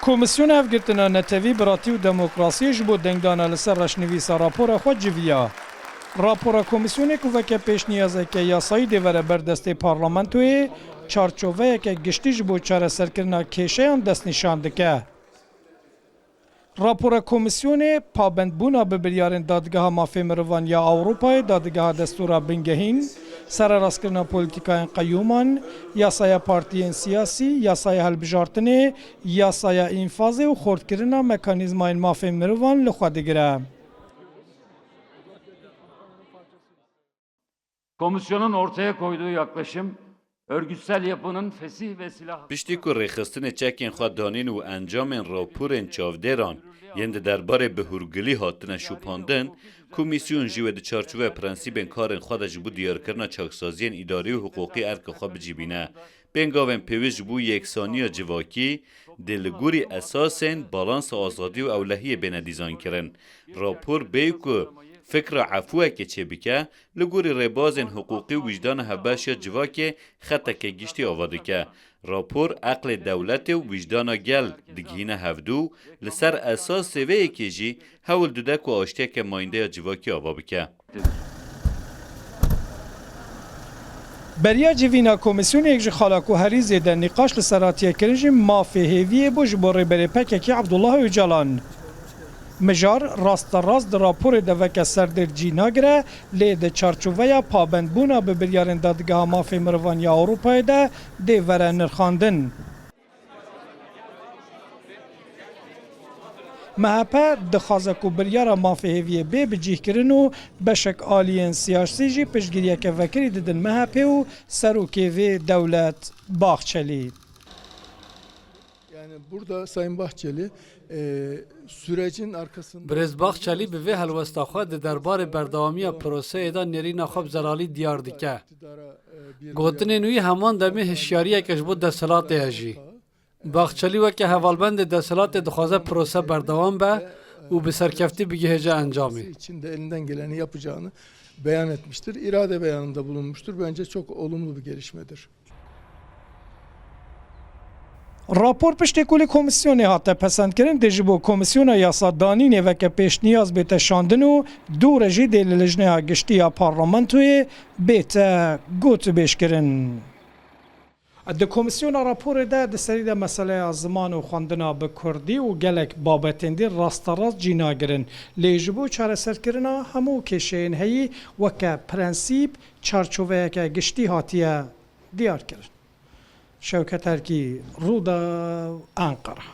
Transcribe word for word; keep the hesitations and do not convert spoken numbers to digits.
Komîsyona Hevgirtina Netewî, Biratî û Demokrasiyê ji bo dengdana li ser reşnivîsa rapora xwe civiya. Rapora komîsyonê ku weke pêşniyazeke yasayî dê were ber destê parlamentoyê, çarçoveyeke giştî ji bo çareserkirina kêşeyan destnîşan dike. Rapora komîsyonê pabendbûna bi biryarên Dadgeha Mafê Mirivan ya Ewropayê, Dadgeha Destûra Bingehîn, sererastkirina polîtîkayên qeyûman, yasaya partiyên siyasî, yasaya hilbijartinê, yasaya înfazê û xortkirina mekanîzmayên mafên mirivan li xwe digire. Komisyonun ortaya koyduğu yaklaşım, örgütsel yapının fesih ve silah Piştî ku rêxistinê çekên xwe danîn û encamên raporên çavdêran yên di derbarê bi hûrgilî hatine şopandin, komîsyon jî wê di çarçoveya prensîbên karên xwe de ji bo diyarkirina çaksaziyên îdarî û hiqûqî erka xwe bicîbîne. Pêngavên pêwîst ji bo yeksaniya civakî dê li gorî esasên balansa azadî û ewlehiyê bêne dîzaynkirin. Rapor bêyî ku fikra efûyekê çêbike, li gorî rêbazên hiqûqî û wijdana hevbeş ya civakê xeteke giştî ava dike. Rapor eqlê dewletê û wijdana gel digihîne hevdû, li ser esasê vê yekê jî hewl dide ku aştiyeke mayînde ya civakî ava bike. Beriya civîna komîsyonê yek ji xala ku herî zêde nîqaş li ser hatiye kirin jî mafê hêviyê bû ji bo rêberê P K K Abdullah Ocalan. Mijar rasterast di raporê de weke serdêr cî nagire, lê di çarçoveya pabendbûna bi biryarên Dadgeha Mafê Mirivan ya Ewropayê de dê were nirxandin. M H P dixwaze ku biryara mafê hêviyê bê bicîhkirin û beşek aliyên siyasî jî piştgiriyeke vekirî didin M H P û serokê vê Dewlet Bahçelî. Yani burada Sayın Bahçeli, e, sürecin arkasında Birêz Bahçelî bi vê helwesta xwe di derbarê berdewamiya proseyê de nêrîna xwe bi zelalî diyar dike. Gotinên wî heman demê hişyariyeke ji bo desthilatê ye jî. Bahçelî weke hevalbendê desthilatê dixwaze prose berdewam be û bi serkeftî bigihêje encamê. İçinde elinden geleni yapacağını beyan etmiştir. İrade beyanında bulunmuştur. Bence çok olumlu bir gelişmedir. Rapor piştî ku li komîsyonê hate pesendkirin, dê ji bo komîsyona yasa danînê weke pêşniyaz bête şandin û dû re jî dê li lijneya giştî ya parlamentoyê bête gotûbêjkirin. Di komîsyona raporê de di serî de meseleya ziman û xwendina bi kurdî û gelek babetên dî rasterast cî nagirin. Lê ji bo çareserkirina hemû kêşeyên heyî weke prensîp çarçoveyeke giştî hatiye diyarkirin. Şewket Erkî, Rûdaw, Enqere.